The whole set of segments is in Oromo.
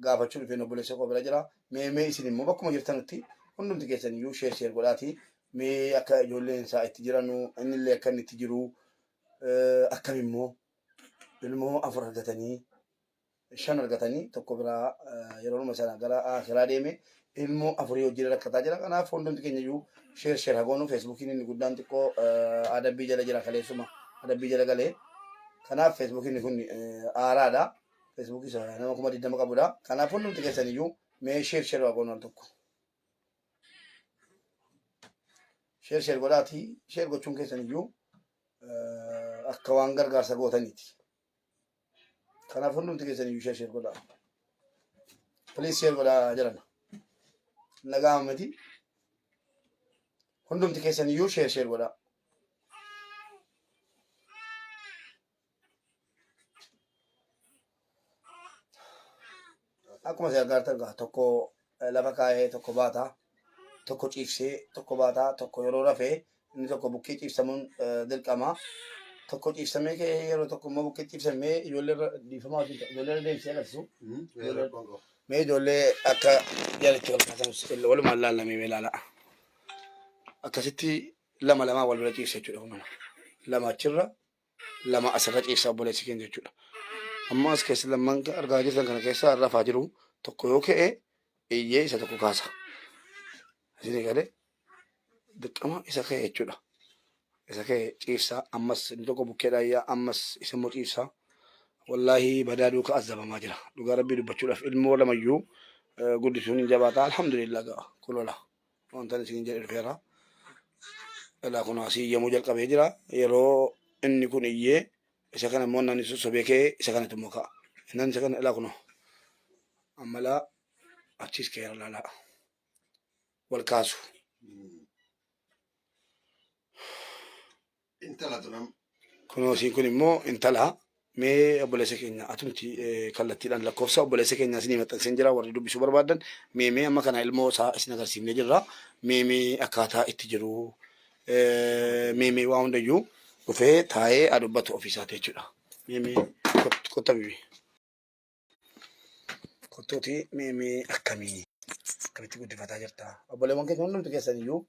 gaafachuu dhufeen obboleessa koo bira jira. Mee mee isin immoo bakkuma jirtanutti hundumti keessan iyyuu share share godhaatii mee akka ijoolleen isaa itti jiranu innillee akka inni itti jiru akkam immoo ilmoo afur argatanii shan argatanii tokko biraa yeroonuma sana gara akiraa deeme ilmoo afurii wajjin rakkataa jira. Kanaaf hundumti keenya iyyuu share share hagoonu feesbuukiin inni guddaan xiqqoo adabbii jala jira kaleessuma adabbii jala galee. Kanaaf feesbuukiin kun haaraadha. Feesbuukii isa nama 20,000 qabudha. Kanaaf hundumti keessan iyyuu mee share share hagoonu al tokko. Share share godhaatii share gochuun keessan iyyuu akka waan gargaarsa gootaniiti. Kanaaf hundumti keessan iyyuu share share godhaa. Please share godhaa jedhan. Nagaa miti. Hundumti keessan iyyuu share share godhaa. Akkuma isin argaa jirtan egaa tokko lafa kaa'ee tokko baata, tokko ciibsee tokko baata, tokko yeroo rafee inni tokko bukkee ciibsamuun dirqama. Tokko ciibsamee ka'ee yeroo tokko immoo bukkee ciibsamee ijoollee irra dhiifamaa wajjin ta'e ijoollee irra deebisee agarsiisu. Mee ijoollee akka jaritti wal kaasan walumaan laallamee mee ilaala. Akkasitti lama lamaa wal bira ciibsa jechuudha kun lama achirra lama asirra ciibsa obboleessi keenya jechuudha. Amma as keessa lamman argaa jirtan kana keessa rafaa jiru tokko yoo ka'e iyyee isa tokko kaasa. Isin galee dirqama isa ka'e jechuudha. Isa ka'e ciibsa ammas inni tokko bukkeedha iyyaa ammas isa immoo ciibsa. Wallaahi badaa duuka azabamaa jira. Dhugaa rabbii dubbachuudhaaf ilmoo lamayyuu guddisuun hin jabaata. Alhamdulillah ga'a kulola. Wantan isin jedhe dhufeera. Ilaa kun asii iyyamuu jalqabee jira. Yeroo inni kun iyyee isa kana immoo nani sossobee ka'ee isa kanatu immoo ka'a. Innan isa kana ilaa kunoo. Amma laa achiis ka'eera laalaa. Wal kaasu. Intala tunam. Kunoo isiin kun immoo intala mee obboleessa keenya atumti kallattiidhaan lakkoofsa obboleessa keenya isinii maxxanseen jira warri dubbisuu barbaadan mee mee amma kana ilmoo isaa isin agarsiifnee jirra mee mee akkaataa itti jiru mee mee waa hundayyuu dhufee taa'ee haa dubbatu ofiisaati jechuudha mee mee kotta bibi. Kottuuti mee mee akkamii akkamitti guddifataa jirta? Obboleewwan keenya hundumti keessan iyyuu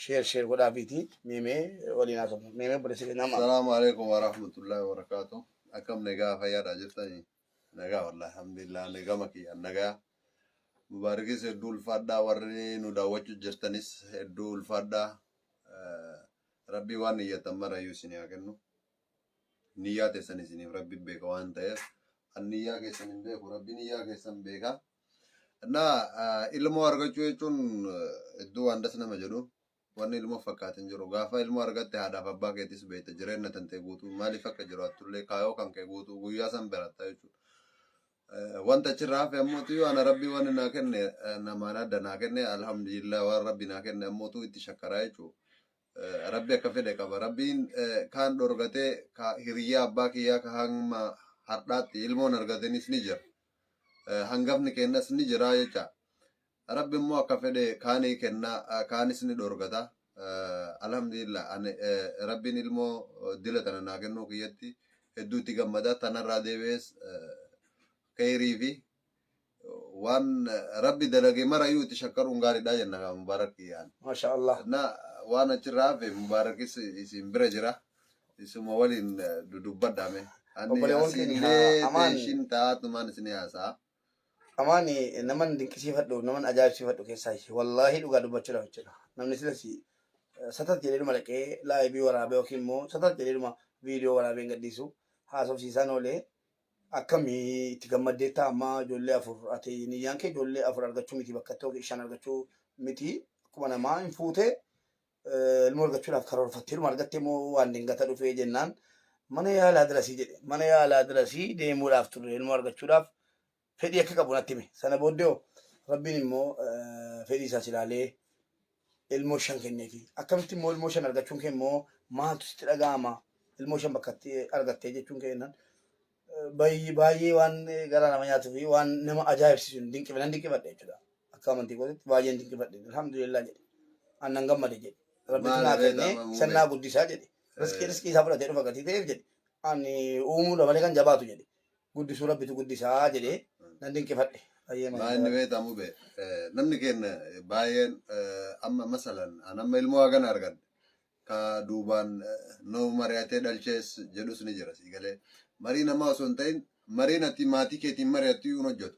sheer sheer godhaafiiti mee mee waliin haasofna. Mee mee obboleessi keenya amma. Salaamu alaikum warahmatullahi wabarakatuh. Akkam nagaa fayyaadha jirtanii? Nagaa wallahi alhamdulillah nagama kiyya nagaa. Mubaarikis hedduu ulfaadhaa warri nu daawwachuu jirtanis hedduu ulfaadhaa. Rabbii waan niyyattan marayyuu isin haa kennu. Niyyaa teessan isiniif rabbi beeka waan ta'eef an niyyaa keessan hin beeku rabbi niyyaa keessan beeka. Innaa ilmoo argachuu jechuun hedduu waan das nama jedhu wanni ilmoo fakkaate hin jiru. Gaafa ilmoo argatte haadhaaf abbaa keetis beekta jireenya tantee guutuu maaliif akka jiraattullee kaayoo kan kee guutuu guyyaa san baratta jechuudha. Wanta achirraa hafe ammootu yoo ana rabbi waan naa kenne namaan adda naa kenne alhamdulillah waan rabbi naa kenne ammootu itti shakkaraa jechuudha. Rabbi akka fedhe qaba. Rabbiin kaan dhorgatee ka hiriyyaa abbaa kiyyaa ka hamma hardhaatti ilmoon argatanis ni jira. Hangafni kennas ni jira jecha. Rabbi immoo akka fedhe kaanii kenna kaanis ni dhorgata. Alhamdulillah ani Rabbiin ilmoo dila tana naa kennuu kiyyatti hedduu itti gammada. Tanarraa deebi'ees kheyrii fi waan rabbi dalage marayyuu itti shakkaruun gaariidha jenna gaa Mubaarak kiyyaan. Maasha Allah. Na waan achirraa hafe Mubaarakis isin bira jira. Isuma waliin dudubbadha mee. Ani Obboleewwan keenya asiillee amaan teeshin taa'aatumaan isin haasa'a. Amaani naman dinqisiifadhu naman ajaa'ibsiifadhu keessaa ishee wallaahi dhugaa dubbachuudhaaf jechuudha. Namni silas satat jedheedhuma dhaqee laayibii waraabee yookiin immoo satat jedheedhuma viidiyoo waraabee hin gadhiisu haasofsiisaan oolee Akkami itti gammaddeettaa amma ijoollee afur ati niyyaan kee ijoollee afur argachuu miti bakka tokko shan argachuu miti akkuma namaa hin fuute ilmoo argachuudhaaf karoorfatteedhuma argatte moo waan dingata dhufee jennaan mana yaalaa dirasii jedhe mana yaalaa dirasii deemuudhaaf turre ilmoo argachuudhaaf fedhii akka qabu natti hime sana booddee hoo rabbiin immoo fedhii isaas ilaalee ilmoo shan kenneefi akkamitti immoo ilmoo shan argachuun kee immoo maaltu sitti dhaga'ama ilmoo shan bakka itti argattee jechuun kee jennaan baay'ee baay'ee waan garaa nama nyaatuu fi waan nama ajaa'ibsiisu dinqifa nan dinqifadhe jechuudha akka amantii kootitti baay'een dinqifadhe alhamdulillah jedhe an nan gammade jedhe rabbitu Maal naa reeta kennee amma san muumee? naa guddisaa jedhe riskii riskii isaa fudhatee dhufa gatii ta'eef jedhe ani uumuu malee kan jabaatu jedhe guddisuu rabbitu guddisaa jedhee nan dinqifadhe. Ayyee Maa inni beektamu be namni keenya baay'een amma masalan an amma ilmoo hagana argadhe ka duubaan nu mari'atee dhalchees jedhus ni jira sii galee. Marii namaa osoo hin ta'in mariin ati maatii keetiin mari'attu iyyuu hin hojjetu.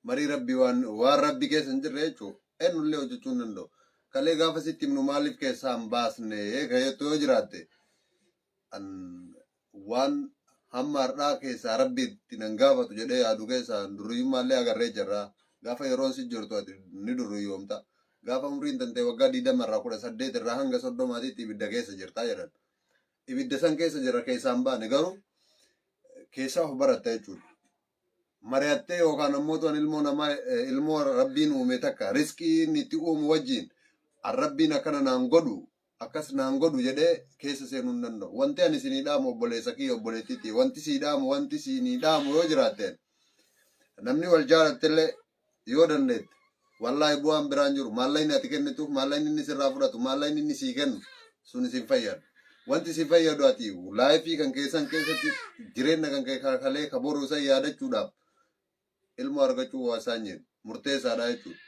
Marii rabbi waan waan rabbi keessa hin jirre jechuun eenyullee hojjechuu hin danda'u. Kalee gaafa sitti himnu maaliif keessaa hin baasne ka jettu yoo jiraatte an waan hamma har'aa keessaa rabbi itti nan gaafatu jedhee yaadu keessaa durriyyummaallee agarree jirra. Gaafa yeroon si jirtu ati ni durriyyoomta. Gaafa umriin tantee waggaa 20 irraa 18 irraa hanga 30titti ibidda keessa jirta jedhan. Ibidda san keessa jirra keessaa hin baane garuu keessaa of baratta jechuudha. Mari'attee yookaan ammoo tuan ilmoo namaa ilmoo rabbiin uume takka riskii inni itti uumu wajjin an rabbiin akkana naan godhu akkas naan godhu jedhee keessa seenuu hin danda'u. Wanti ani isinii dhaamu obboleessa kiyya obboleettiitti wanti sii dhaamu wanti siinii dhaamu yoo jiraatteen namni wal jaalattillee yoo dandeette wallaahi bu'aan biraan jiru maallaqni ati kennituuf maallaqni inni sirraa fudhatu maallaqni inni sii kennu sun isin fayyadu. Wanti si fayyadu ati laayifii kan keessan keessatti jireenya kan kee kalee ka boruu san yaadachuudhaaf ilmoo argachuu waa isaan jedhu murteessaadha jechuudha.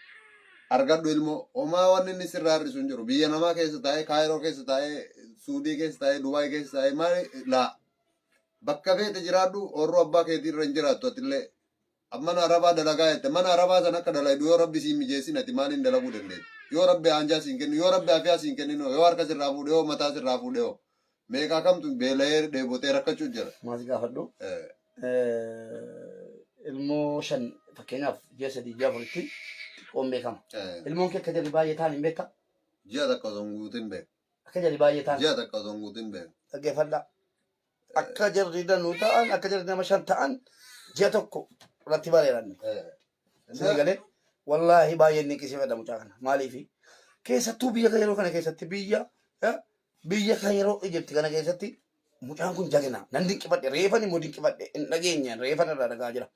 Argadhu ilmoo homaa wanni inni sirraa hir'isu hin jiru. Biyya namaa keessa taa'ee Kaayiroo keessa taa'ee Suudii keessa taa'ee Dubaay keessa taa'ee maali laa bakka feete jiraadhu horroo abbaa keetii irra hin jiraattu atillee mana arabaa dalagaa jette mana arabaa san akka dalaydu yoo rabbi siin mijeessin ati maaliin dalaguu dandeetta yoo rabbi aanjaa siin kennu yoo rabbi afiyaa siin kennin yoo harka sirraa fuudhe yoo mataa sirraa fuudhe yoo meeqaa kamtu beela'ee dheebotee rakkachuu jira. Maas gaafadhu. Ilmoo shan fakkeenyaaf ji'a sadii ji'a afuritti xiqqoon beekama. Ilmoon kee akka jarri baay'ee ta'an hin beekta? Ji'a takka osoo hin guutin beeka. Akka jarri baay'ee ta'an. Ji'a takka osoo hin guutin beeka. Dhaggeeffadhaa. Akka jarri danuu ta'an akka jarri nama shan ta'an ji'a tokko irratti bareeran. Sini galee wallaahi baay'een dinqisiifadha mucaa kana. Maaliifi keessattuu biyya kan yeroo kana keessatti biyya biyya kan yeroo Ijipti kana keessatti mucaan kun jagna nan dinqifadhe reefan immoo dinqifadhe hin dhageenye reefan irraa dhagaa jira.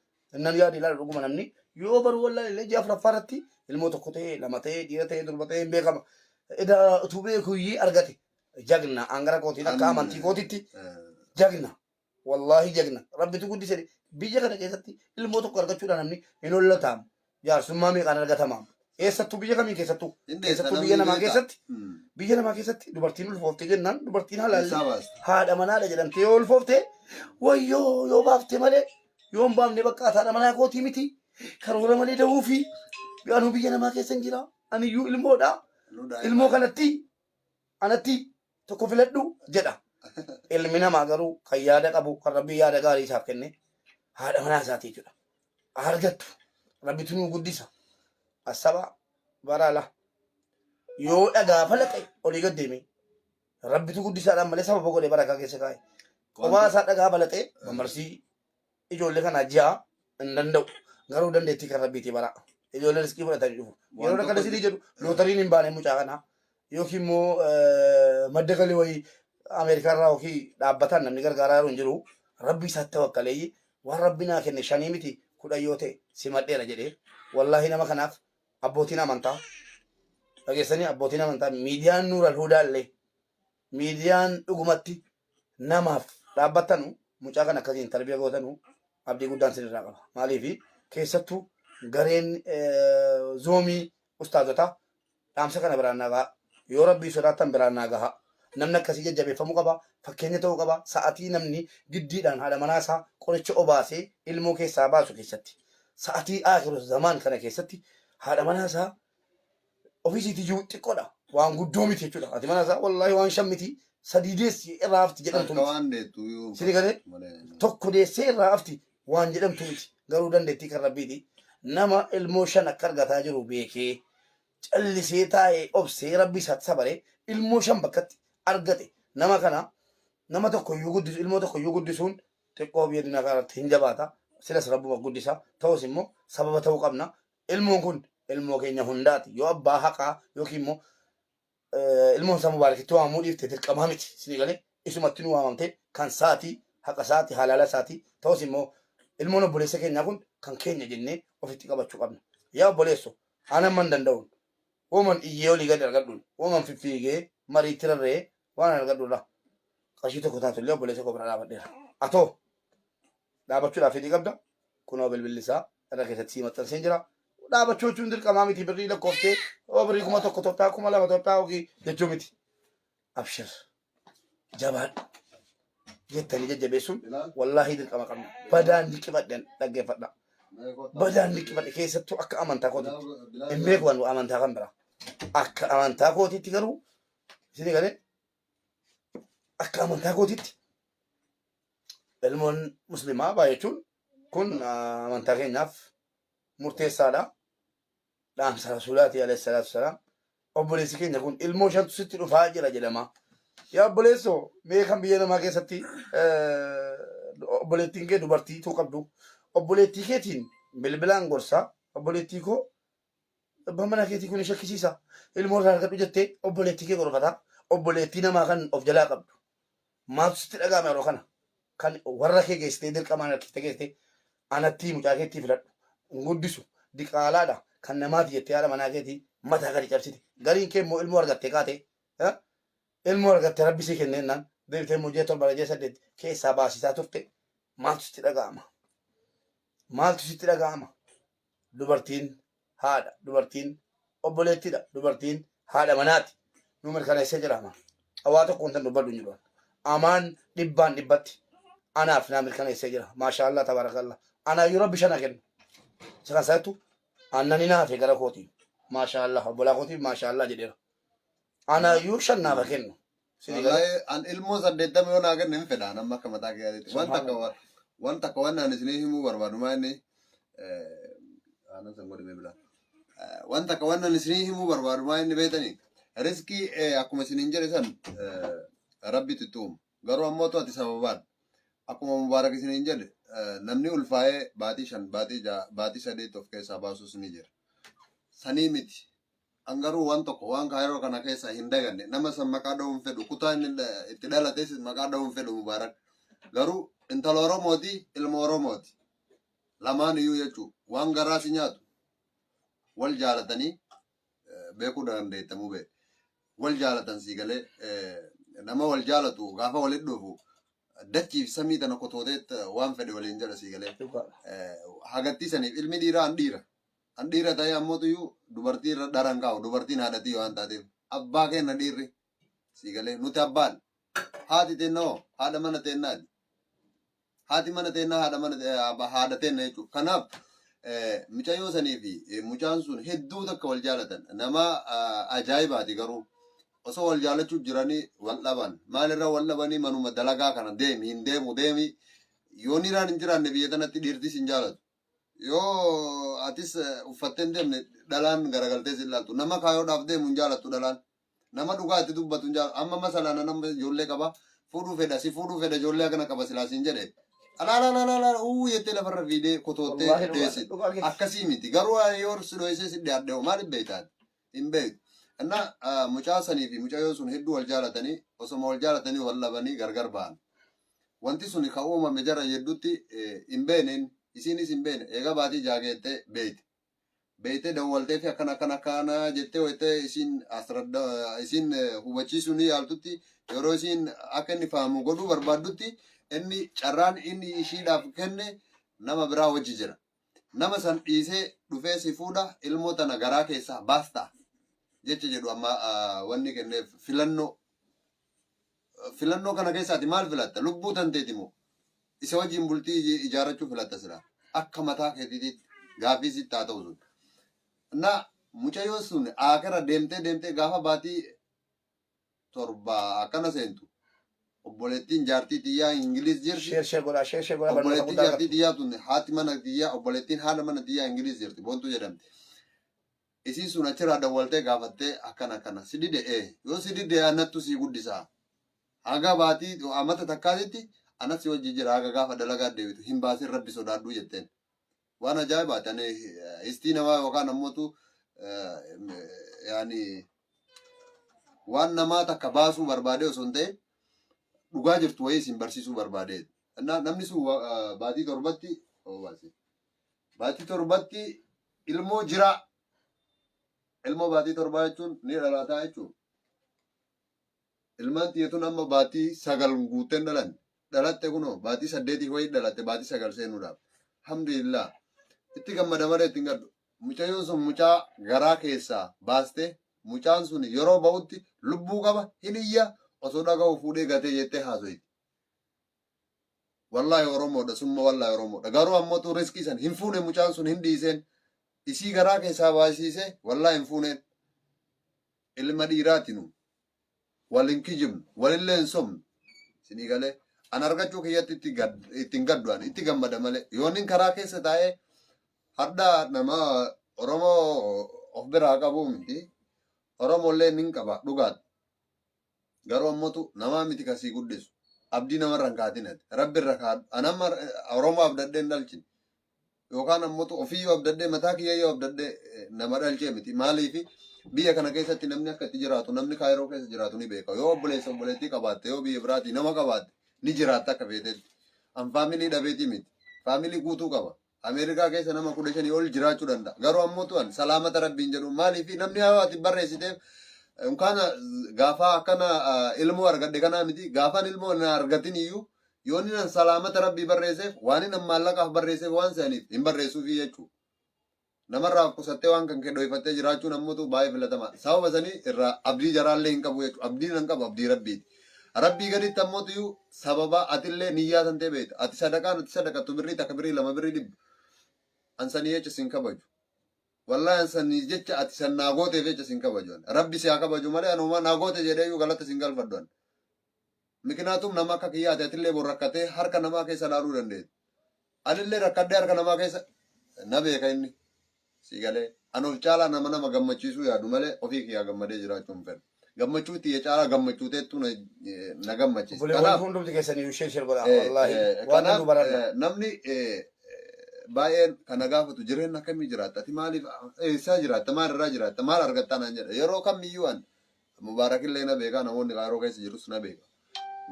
Nan yaade ilaala dhuguma namni yoo baruu wallaahi illee ji'a afuraffaa irratti ilmoo tokko ta'ee lama ta'ee dhiira ta'ee durba ta'ee hin beekama. Eda utuu beekuyyii argate jagna angara kootiin akka amantii kootitti jagna. Wallaahi jagna. Rabbitu guddise. Biyya kana keessatti ilmoo tokko argachuudhaan namni hin hollatamu. Jaarsummaa meeqaan argatama. Eessattuu biyya kamiin keessattuu? Keessattuu biyya namaa keessatti biyya namaa keessatti dubartiin ulfoofte jennaan dubartiin halaalli haadha manaadha jedhamtee yoo ulfoofte wayyoo yoo baafte malee yoo hin baafne bakka haadha manaa kootii miti karoora malee da'uufi anuu biyya namaa keessa hin jira aniyyuu ilmoodha ilmoo kanatti anatti tokko filadhu jedha. Ilmi namaa garuu kan yaada qabu kan rabbi yaada gaarii isaaf kenne haadha manaa isaati jechuudha. Argattu rabbitu nuu guddisa. Asaba baraala yoo dhagaa falaxe olii gad deeme rabbitu guddisaadhaan malee sababa godhee barakaa keessa kaa'e. Kophaa isaa dhagaa falaxee mamarsii ijoollee kana ji'a hin danda'u. Garuu dandeettii kan rabbiiti bara. Ijoollee riskii fudhatanii dhufu. Yeroo akkana isinii jedhu lootariin hin baane mucaa kanaa. Yookiin immoo madda galii wayii Ameerikaa irraa yookiin dhaabbataan namni gargaaraa jiru hin jiru. Rabbi isaatti tawakkaleeyyi waan rabbi naa kenne shanii miti 10 yoo ta'e simadheera jedhee. Wallaahi nama kanaaf abbootiin amantaa dhageessanii abbootiin amantaa miidiyaan Nuural Hudaa illee miidiyaan dhugumatti namaaf dhaabbattanu mucaa kana akkasiin tarbiya gootanu abdii guddaan sinirraa qaba. Maaliif keessattuu gareen zoomii ustaazotaa dhaamsa kana biraan naa gaha. Yoo rabbii sodaattan biraan naa gaha. Namni akkasii jajjabeeffamuu qaba. Fakkeenya ta'uu qaba. Sa'atii namni giddiidhaan haadha manaa isaa qoricha obaasee ilmoo keessaa baasu keessatti sa'atii aakiru zamaan kana keessatti haadha manaa isaa ofii isiitii iyyuu xiqqoodha. Waan guddoo miti jechuudha. Ati mana isaa wallaahi waan shan miti sadii deessi irraa hafti jedhamtu Takka miti. waan deettu yoo Sini galee malee. tokko deessee irraa hafti waan jedhamtu miti. Garuu dandeettii kan rabbiiti. Nama ilmoo shan akka argataa jiru beekee callisee taa'ee obsee rabbi isaatti sabaree ilmoo shan bakkatti argate nama kana nama tokko iyyuu guddisu ilmoo tokko iyyuu guddisuun xiqqoo biyya addunyaa kanarratti hin jabaata. Silas rabbuma guddisa. Ta'us immoo sababa ta'uu qabna. Ilmoon kun ilmoo keenya hundaati. Yoo abbaa haqaa yookiin immoo ilmoon isaa mubaarakitti waamamuu dhiifte dirqamaa miti. Isinii galee isumatti nu waamamte kan saati haqa isaati halaala isaati. Ta'us immoo ilmoon obboleessa keenyaa kun kan keenya jennee ofitti qabachuu qabna. Yaa obboleesso ani amma hin danda'uun woman iyyee olii gadi argadhuun woman fiffiigee mariitti rarra'ee waan argadhuudha. Qarshii tokko taatu illee obboleessa koo bira dhaabadheera. Atoo dhaabachuudhaaf fedhii qabda kunoo bilbilli isaa Irra keessatti sii maxxanseen jira. Dhaabachuu jechuun dirqamaa miti birrii lakkooftee oo birrii 1000 Itoophiyaa 2000 Itoophiyaa yookiin jechuu miti. Abshir jabaadhu jettanii jajjabeessuun wallaahii dirqama qabna. Badaan liqifadhen dhaggeeffadha. Badaan liqifadhe keessattuu akka amantaa kootitti. Hin beeku ani amantaa kan biraa. Akka amantaa kootitti garuu isin galee akka amantaa kootitti ilmoon muslimaa baay'achuun kun amantaa keenyaaf murteessaadha. Dhaamsa rasuulaati alayhi salaatu wasalaam. Obboleessi keenya kun ilmoo shantu sitti dhufaa jira jedhama. Yaa obboleessoo mee kan biyya namaa keessatti obboleettiin kee dubartii tuu qabdu obboleettii keetiin bilbilaan gorsaa obboleettii koo abbaan manaa keetii kun shakkisiisa ilmoo irraa argadhu jettee obboleettii kee gorfataa obboleettii namaa kan of jalaa qabdu maaltu sitti dhaga'ama yeroo kana kan warra kee geessitee dirqamaan harkiftee geessitee anattii mucaa keettii filadhu hin guddisu diqaalaadha kan namaati jettee haadha manaa keetii mataa gadi cabsite gariin kee immoo ilmoo argattee kaatee ilmoo argattee rabbi sii kenneennaan deebitee immoo ji'a 7 ji'a 8 keessaa baasisaa turte maaltu sitti dhaga'ama maaltu sitti dhaga'ama dubartiin haadha dubartiin obboleettiidha dubartiin haadha manaati nu mirkaneessee jira amaan waa tokko wantan dubbadhu hin jiru amaan dhibbaan dhibbatti anaaf naa mirkaneessee jira maashaallah tabaarakallah anaayyuu rabbi shana kennu isa kan saattu aannani naafe gara kootiin maashaallah obbolaa kootiin maashaallah jedheera anaayyuu shan naafa kennu. Sini galee? Wallahi an ilmoo 80 yoo naa kenne hin fedha nama akka mataa kiyyaatitti. Waan takka Subhanallah. waan takka waan ani isinii himuu barbaadu maa inni aannan san godhime bila. Waan takka waan ani isinii himuu barbaadu maa inni beektanii riskii akkuma isiniin jedhe san rabbitu itti uuma. Garuu ammoo ati sababaadha. Akkuma Mubaarak isiniin jedhe namni ulfaa'ee baatii 5 baatii 6 baatii 8 of keessaa baasus ni jira. Sanii miti. An garuu waan tokko waan kaayiroo kana keessa hin daganne nama san maqaa dha'uu hin fedhu kutaa inni itti dhalates maqaa dha'uu hin fedhu Mubaarak. Garuu intala Oromooti ilma Oromooti. Lamaan iyyuu jechuu waan garaa si nyaatu wal jaalatanii beekuu dandeettamuu bee. Wal jaalatan sii galee nama wal jaalatu gaafa walitti dhufu dachii fi samii tana kotooteet waan fedhe waliin jedha sii galee. Dhugaadha. Hagattii saniif ilmi dhiiraa an dhiira. An dhiira ta'ee ammootuyyuu dubartii irra dhara hin kaa'u. Dubartiin haadha tiyya waan taateef. Abbaa keenna dhiirri. Sii galee nuti abbaan. Haati teenna hoo haadha mana teennaati. Haati mana teennaa haadha mana haadha teenna jechuudha. Kanaaf mucayyoo sanii fi mucaan sun hedduu takka wal jaalatan. Nama ajaa'ibaati garuu. Osoo wal jaalachuu jiranii wal dhaban. Maalirra wal dhabanii manuma dalagaa kana deemi hin deemu deemi. Yoo niiraan hin jiraanne biyya tanatti dhiirtis hin jaalatu. Yoo atis uffattee hin deemne dhalaan garagaltee si ilaaltu. Nama kaayoodhaaf deemu hin jaalattu dhalaan. Nama dhugaa itti dubbatu hin jaalatu. Amma masalaan nama ijoollee qaba. Fuudhuu fedha si fuudhuu fedha ijoollee akkana qaba silaa siin jedhe. Alaalaalaalaa uu jettee lafarra fiidee kotoottee Wallaahi dhugaa dheessit. dhugaa keeti. Akkasii miti. Garuu yoo si dhoysee si dhiyaadhe hoo maaliif beektaati? Hin beektu. Inna mucaa sanii fi mucayyoo sun hedduu wal jaalatanii osoma wal jaalatanii wal dhabanii gargar ba'an. Wanti suni ka uumame jara yeddutti hin beene inni. Isiinis hin beene. Eega baatii jaha geette beeyte. Beeytee dawwalteefi akkana akkana akkana jettee wayta isiin asradda isiin hubachiisuu ni yaaltutti yeroo isiin akka inni fahamu godhuu barbaaddutti inni carraan inni ishiidhaaf kenne nama biraa wajji jira. Nama san dhiisee dhufee si fuudha ilmoo tana garaa keessaa baasta jecha jedhu amma wanni kenneef filannoo. Filannoo kana keessaati maal filatta? Lubbuu tanteeti moo? Isa wajjin bultii ijaarrachuu filatta silaa? Akka mataa keetiitti gaaffii sitti haa ta'u sun. Na mucayyoo sun aakira deemtee deemtee gaafa baatii 7 akkana seentu obboleettiin jaartii tiyyaa Ingiliz jirti. Share share godhaa share share godhaa barnoota Obboleettiin guddaa jaartii argattu. tiyyaa tun haati mana tiyyaa obboleettiin haadha mana tiyyaa Ingiliz jirti boontuu jedhamti. Isiin sun achirraa dawwaltee gaafattee akkana akkana si dide ee yoo si dide anattu sii guddisaa haga baatii amata takkaatitti anas si wajji jira haga gaafa dalagaa deebitu hin baasin rabbi sodaadhuu jetteen. Waan ajaa'ibaati ani histii namaa yookaan ammootu yaani waan namaa takka baasuu barbaadee osoo hin ta'in dhugaa jirtu wayii isin barsiisuu barbaadee. Namni sun baatii 7tti baatii 7tti ilmoo jiraa. Ilmoo baatii 7 jechuun ni dhalaataa jechuun. Ilmaan tiyya tun amma baatii 9 guuttee hin dhalanne. Dhalatte kunoo baatii 8 wayii dhalatte baatii 9 seenuudhaaf. Alhamdulillah. Itti gammada malee itti hin gaddu. Mucayyoon sun mucaa garaa keessaa baaste mucaan sun yeroo ba'utti lubbuu qaba hin iyya osoo dhaga'u fuudhee gatee jettee haasoyti. Wallaahi Oromoodha summa wallaahi Oromoodha. Garuu ammoo riskii san hin fuune mucaan sun hin dhiiseen. Isii garaa keessaa baasiisee wallaahi hin fuuneen. Ilma dhiiraati nu. Wal hin kijibnu walillee hin sobnu. Isinii galee an argachuu kiyyatti itti hin gaddu ani itti gammada malee. Yoonnin karaa keessa taa'ee hadha nama Oromoo of biraa qabuu miti. Oromollee nin qaba dhugaadha. Garuu ammotu namaa miti kasii guddisu. Abdii namarra hin kaatin ati. Rabbi irra kaadhu. An amma Oromoo abdadhee hin dhalchine. Yookaan ammotu ofiyyuu abdadhee mataa kiyyayyuu abdadhee nama dhalchee miti. Maaliifi biyya kana keessatti namni akka itti jiraatu namni kaayiroo keessa jiraatu ni beeka. Yoo obboleessa obboleettii qabaatte yoo biyya biraatii nama qabaatte ni jiraatta akka feetetti. An faamilii dhabeetii miti. Faamilii guutuu qaba. Ameerikaa keessa nama 15 ol jiraachuu danda'a. Garuu ammoo tu'an salaamata rabbiin jedhu maaliifi namni yoo ati barreessiteef unkaana gaafa akkana ilmoo argadhe kanaa miti gaafaan ilmoo na argatin iyyuu yoo inni nan salaamata rabbii barreesseef waan inni maallaqaaf barreesseef waan se'aniif hin barreessuufi jechuudha. Namarraa of qusattee waan kan kee dhoyfattee jiraachuun ammoo baay'ee filatamaa. Sababa sanii irraa abdii jaraallee hin qabu jechuudha. Abdiin nan qabu abdii rabbiiti. Rabbii gaditti ammoo iyyuu sababa atillee niyyaa san ta'e beekta. Ati sadaqaan ati sadaqattu birrii takka birrii lama birrii dhibba. An sanii jecha sin kabaju. Wallaahi an sanii jecha ati san naa gooteef jecha sin kabaju. Rabbi si haa kabaju malee anuma naa goote jedhee iyyuu galata sin galfadhu. An. Miknaatum nama akka kiyyaati atillee bor rakkatee harka namaa keessa laaluu dandeetta. Anillee rakkadhee harka namaa keessa na beeka inni. Si galee an of caalaa nama nama gammachiisuu yaadu malee ofii kiyyaa gammadee jiraachuu hin fedhu. Gammachuu tiyya caalaa gammachuu teettuu na gammachiisa. Obboleewwan Kanaaf hundumti keessan iyyuu share share godhaa. Wallaahi waan kanaaf nu baranna. Namni baay'een kana gaafatu jireenya akkamii jiraatta ati maaliif eessaa jiraatta maal irraa jiraatta maal argattaa naan jedha yeroo kamiyyuu an Mubaarakillee na beeka namoonni kaayiroo keessa jirus na beeka.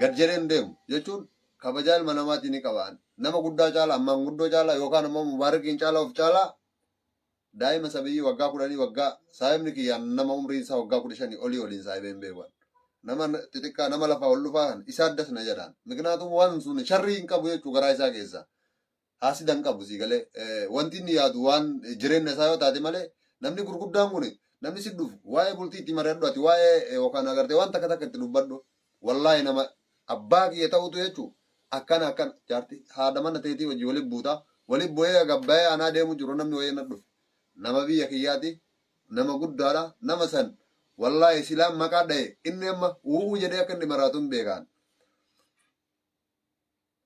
Gad jedhee hin deemu jechuun kabajaa ilma namaatii ni qaba. Nama guddaa caalaa maanguddoo caalaa yookaan ammoo Mubaarakiin caalaa of caalaa daa'ima sabiyyii waggaa 10 waggaa saahibni kiyyaan nama umriin isaa waggaa 15 olii waliin saahibee hin beeku. Nama xixiqqaa nama lafaa ol dhufaa kan isaa addas na jedhaan. Miknaatum waan sun sharrii hin qabu jechuu garaa isaa keessaa. Haasida hin qabu sii galee wanti inni yaadu waan jireenya isaa yoo taate malee namni gurguddaan kun namni si dhufu waa'ee bultii itti mari'adhu ati waa'ee yookaan agartee waan takka takka itti dubbadhu wallaahi nama abbaa kiyya ta'utu jechuu akkana akkana jaarti haadha mana teetii wajji waliin buutaa waliin bu'ee gabbayee anaa deemu jiru namni wayii na dhufe nama biyya kiyyaati nama guddaadha nama san wallaahi silaan maqaa dhaye inni amma u'uu jedhee akka inni maraatu hin beekaan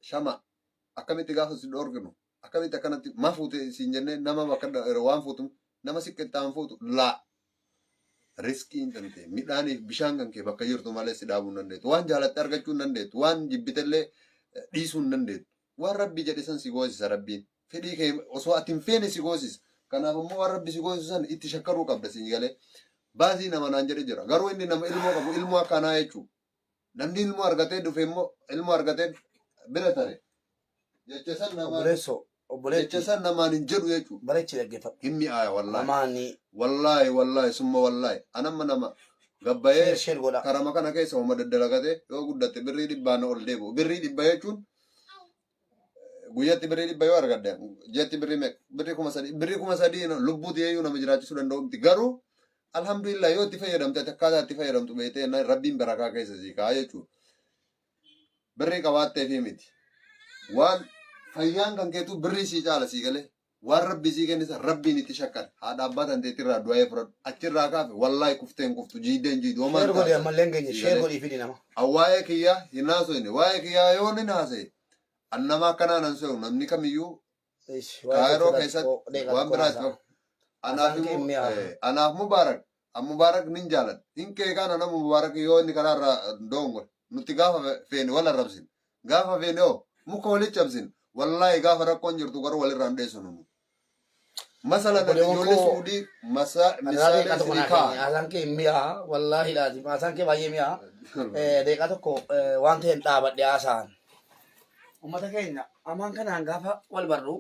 shama akkamitti gaafa si dhoorginu akkamitti akkanatti ma fuute siin jennee nama bakka waan fuutu nama si qixxaan fuutu laa riskiin kan ta'e midhaaniif bishaan kan kee bakka jirtu malee si dhaabuu hin dandeettu waan jaalatte argachuu hin dandeettu waan jibbitellee dhiisuu hin dandeettu waan rabbi jedhe san si goosisa rabbiin fedhii kee osoo ati hin feene si goosisa kanaaf immoo waan rabbi si goosisu san itti shakkaruu qabda siin galee baasii nama naan jedhe jira garuu inni nama ilmoo qabu ilmoo akkanaa jechuudha. Namni ilmoo argatee dhufe immoo ilmoo argatee bira tare. Jecha san namaan Obboleessoo, jecha obboleetti san namaan hin jedhu jechuudha. bareechi dhaggeeffadhu. Hin mi'aaya wallaahi. Amaani Wallaahi wallaahi summa wallaahi. Anamma nama gabbayee share share godhaa. karama kana keessa homa daddalagatee yoo guddatte birrii dhibbaan ol deebi'u. Birrii dhibba jechuun guyyatti birrii dhibba yoo argadde ji'atti birrii meeqa birrii 3000 birrii 3000 lubbuu tiyayyuu nama jiraachisuu danda'u miti garuu alhamdulillah yoo itti fayyadamte ati akkaataa itti fayyadamtu beektee rabbiin barakaa keessa sii kaa'a jechuudha. Birrii qabaatteefi miti. Waan fayyaan kan keetuu birrii sii caala sii galee waan rabbi sii kenne san rabbiin itti shakkar haadha abbaa tan teetirraa du'aa'ee fudhadhu achirraa kaafe wallaahi kuftee hin kuftu jiidee hin jiidu homaa Share hin godhi taatu. ammallee hin geenye Sii share galee. godhii fidi nama. An waa'ee kiyyaa hin haasoyne. Waa'ee kiyyaa yoo nin haasaye an nama akkanaa nan se'u namni kamiyyuu Ish, waa'ee Kaayiroo keessa keessatti xiqqoo deeqa waan xiqqoo biraa itti haasa'a. fakkaata. Anaaf Haasaan kee immoo mi'aa. anaaf Mubaarak an Mubaarak nin jaaladha. Hin qeeqaan ana Mubaarak yoo inni karaa irraa doongore nuti gaafa feene wal arrabsina. Gaafa feene hoo muka walitti cabsina. Wallaahi gaafa rakkoon jirtu garuu walirraa hin dheessinu nu. Masalan ani Obboleewwan ijoollee koo Suudii masaa Adaraa misaalee deeqaa tokko isinii naa kenni. kaa'an. Haasaan kee mi'aa. Wallaahi laazim. Haasaan kee baay'ee mi'aa. Deeqaa tokko waan ta'een dhaabadhe haasaan. Uummata keenya amaan kanaan gaafa wal barru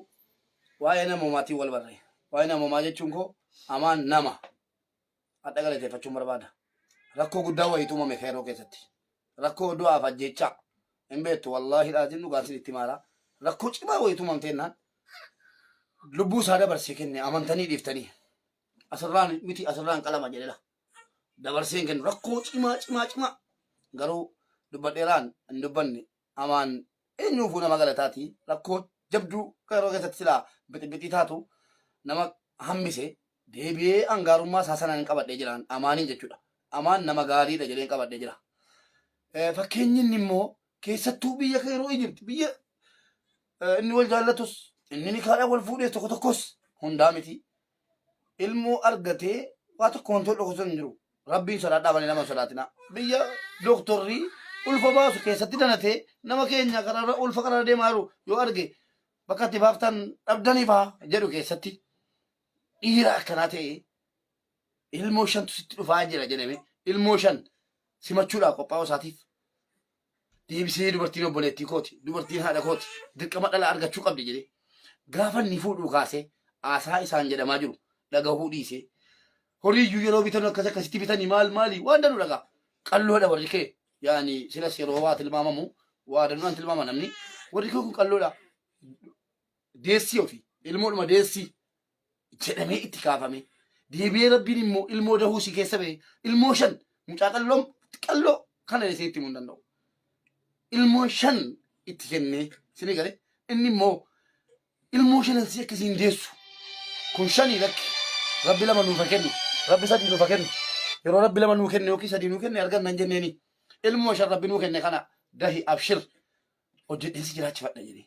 waa'ee namoomaatiin wal barre. Waa'ee namoomaa jechuun koo amaan nama hadha galateeffachuun barbaada. Rakkoo guddaa wayiitu uumame keeroo keessatti. Rakkoo du'aaf ajjeechaa hin beektu wallaahi laazim dhugaan isin itti maara. Rakkoo cimaa wayiitu uumamte jennaan. Lubbuu isaa dabarsee kenne amantanii dhiiftanii. Asirraan miti asirraan qalama jedhela. Dabarsee hin kennu rakkoo cimaa cimaa cimaa garuu dubbadheeraan hin dubbanne amaan eenyuufuu nama galataati rakkoo jabduu yeroo keessatti silaa bixibixii taatu nama hambise deebi'ee angaarummaa isaa sanaan hin qabadhee jiraan amaaniin jechuudha. Amaan nama gaariidha jedheen qabadhee jira. Fakkeenyi inni immoo keessattuu biyya yeroo Ijipti biyya inni wal jaallatus inni nikaadhaan wal fuudhees tokko tokkos hundaa miti. Ilmoo argatee waa tokko wantoota dhoksu hin jiru. Rabbiin sodaadhaa malee nama hin sodaatinaa. Biyya dooktorri ulfa baasu keessatti danatee nama keenya karaarra ulfa karaarra deemaa jiru yoo arge bakka itti baaftan dhabdanii faa jedhu keessatti dhiira akkanaa ta'e ilmoo shantu sitti dhufaa jira jedhame ilmoo shan simachuudhaaf qophaa'uu isaatiif deebisee dubartiin obboleettii kooti dubartiin haadha kooti dirqama dhala argachuu qabdi jedhee gaafa inni fuudhuu kaasee haasaa isaan jedhamaa jiru dhagahuu dhiisee horii iyyuu yeroo bitan akkas akkasitti bitanii maal maali waan danuu dhagaa qalloodha warri kee yaani silas yeroo waa tilmaamamu waa danuudhaan tilmaama namni warri kee kun qalloodha deessii ofii ilmoodhuma deessii jedhamee itti kaafame. Deebi'ee Rabbiin immoo ilmoo dahuu si keessa ba'e ilmoo shan mucaa qalloo qalloo kana isinitti himuu hin danda'u. Ilmoo shan itti kennee isinii gale inni immoo ilmoo shanan si akkasiin deessu kun shanii lakki Rabbi lama nuuf haa kennu Rabbi sadii nuuf haa kennu yeroo Rabbi lama nuu kenne yookiin sadii nuu kenne arganna hin jenneeni ilmoo shan Rabbi nuu kenne kana dahi abshir hojjedhee si jiraachifadha jedhee.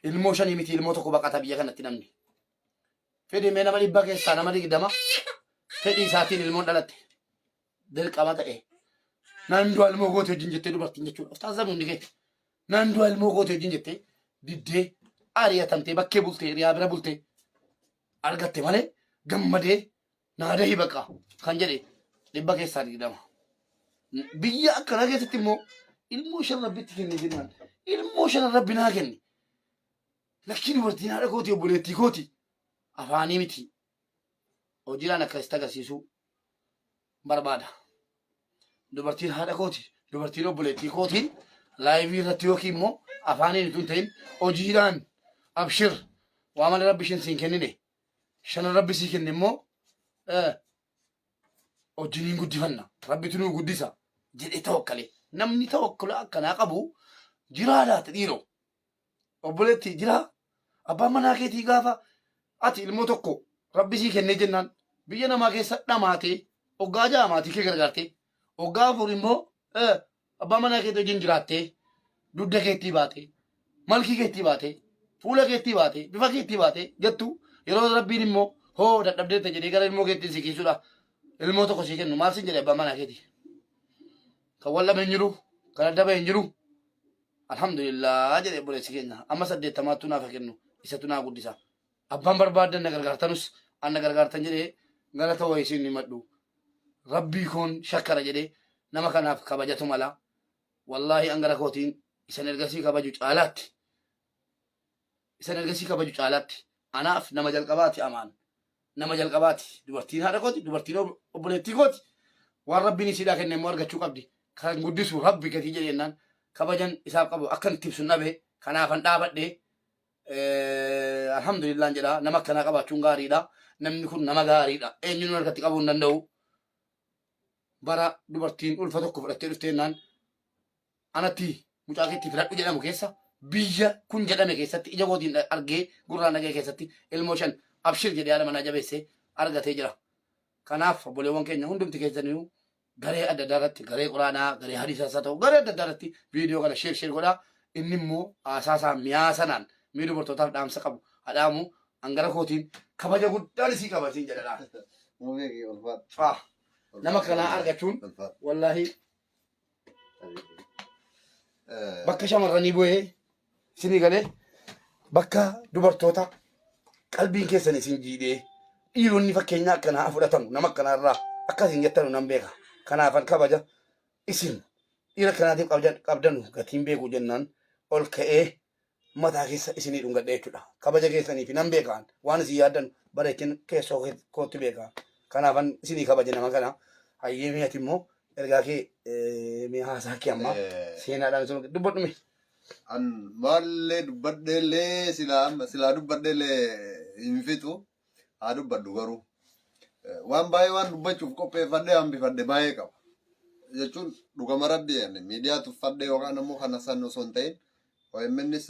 Ilmoo shanii miti ilmoo tokko baqata biyya kanatti namni. Fedhi mee nama dhibba keessaa nama 20 fedhii isaatiin ilmoon dhalatte. Dirqama ta'e. Naan du'a ilmoo goote wajjin jettee dubartiin jechuudha. Of taasisan hundi kee. Naan du'a ilmoo goote wajjin jettee diddee ari'atamtee bakkee bultee hiriyaa bira bultee argatte malee gammadee naa dahi baqa kan jedhe dhibba keessaa 20. Biyya akkanaa keessatti immoo ilmoo shan rabbitti kenne jennaan ilmoo shan rabbi naa kenne. Lakkii dubartiin haadha kooti obboleettii kooti afaanii miti. Hojiidhaan akkasitti agarsiisuu barbaada. Dubartiin haadha kooti dubartiin obboleettii kootiin laayivii irratti yookiin immoo afaaniin utuu hin ta'in hojiidhaan abshir waa malee rabbi isheen siin kennine shanan rabbi sii kenne immoo wajjiniin guddifanna rabbitu nuu guddisa jedhee tawakkale namni tawakkula akkanaa qabu jiraa laata dhiiroo obboleetti jiraa abbaan manaa keetii gaafa ati ilmoo tokko rabbi sii kennee jennaan biyya namaa keessa dhamaatee hoggaa 6 maatii kee gargaartee hoggaa 4 immoo Abbaa manaa keetii wajjin jiraattee, dugda keettii baatee, malkii keettii baatee, fuula keettii baatee, bifa keettii baatee jettu yeroo rabbiin immoo hoo dadhabdeetta jedhee gara ilmoo keettiin si kiisuudha. Ilmoo tokko sii kennu maal sin jedhe abbaan manaa keetii? Kan wal dhabe hin jiru, kan adda bahe hin jiru. Alhamdulillah jedhe obboleessi keenya. Amma saddeettamaattuu naaf haa kennu, isatu naa guddisa. Abbaan barbaaddan na gargaartanus an na gargaartan jedhee galata wayii isin himadhu. Rabbii koon shakkara jedhee nama kanaaf kabajatu mala. Wallaahi an gara kootiin isan ergasii kabaju caalaatti isan ergasii kabaju caalaatti anaaf nama jalqabaati amaan nama jalqabaati dubartiin haadha kooti dubartiin obboleettii kooti waan rabbiin isiidhaa kenne immoo argachuu qabdi kan guddisu rabbi gatii jedhennaan kabajan isaaf qabu akkan itti ibsu dhabe kanaafan dhaabadhe Alhamdulillah jedha nama akkanaa qabaachuun gaariidha. Namni kun nama gaariidha. Eenyuun harkatti qabuu hin danda'u. Bara dubartiin ulfa tokko fudhattee dhufteennaan anatti mucaa keetti filadhu jedhamu keessa biyya kun jedhame keessatti ija kootiin argee gurraan dhagee keessatti ilmoo shan abshir jedhee haadha manaa jabeessee argatee jira. Kanaaf obboleewwan keenya hundumti keessaniyyuu garee adda addaa irratti garee quraanaa garee hadiisaas haa ta'u garee adda addaa irratti viidiyoo kana sheer sheer godhaa inni immoo haasaa isaa mi'aa sanaan mii dubartootaaf dhaamsa qabu hadhaamu angara kootiin kabaja guddaan isii qaba isiin jedha laal. Mubee kee ulfaadhu. Ah, nama kanaa argachuun Ulfaadhu. wallaahi bakka shamarranii bu'ee isinii galee bakka dubartoota qalbiin keessan isin jiidhee dhiironni fakkeenya akkanaa fudhatamu nama akkanaa irraa akka isin jettanu nan beeka. Kanaafan kabaja isin dhiira akkanaatiif qabdanu gatiin beeku jennaan ol ka'ee mataa keessa isinii dhungadhe jechuudha. Kabaja keessaniif nan beekaan waan isin yaaddan bareechin keessoo kootti beeka. Kanaafan isinii kabaje nama kana. Hayyee mee ati immoo ergaa kee mee haasaa kee amma seenaadhaan isin dubbadhu mee. An maallee dubbadheellee silaa amma silaa dubbadheellee Hin fixu. Haa dubbadhu garuu. Waan baay'ee waan dubbachuuf qopheeffadhee hambifadhe baay'ee qaba. Jechuun dhugama rabbi ani miidiyaa tuffadhe yookaan ammoo kana san osoo hin ta'in OMNs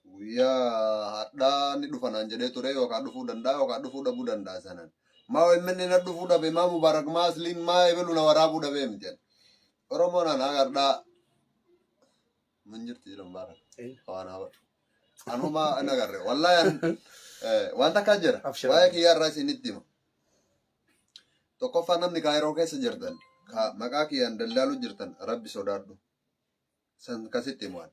guyyaa har'aa ni dhufa naan jedhee ture yookaan dhufuu danda'a yookaan dhufuu dhabuu danda'a sanan. Maa OMN na dhufuu dhabe maa Mubaarak maa Asliin maa ebelu na waraabuu dhabee miti. Oromoon ana har'aa mun jirti jedha Mubaarak. Waan haa godhu. Anuma hin agarre. Wallaahi an waan takkaa jira. Abshir. Waa'ee kiyyaa irraa isinitti hima. Tokkoffaa namni kaayiroo keessa jirtan ka maqaa kiyyaan daldaaluu jirtan rabbi sodaadhu. San kasitti himu ani.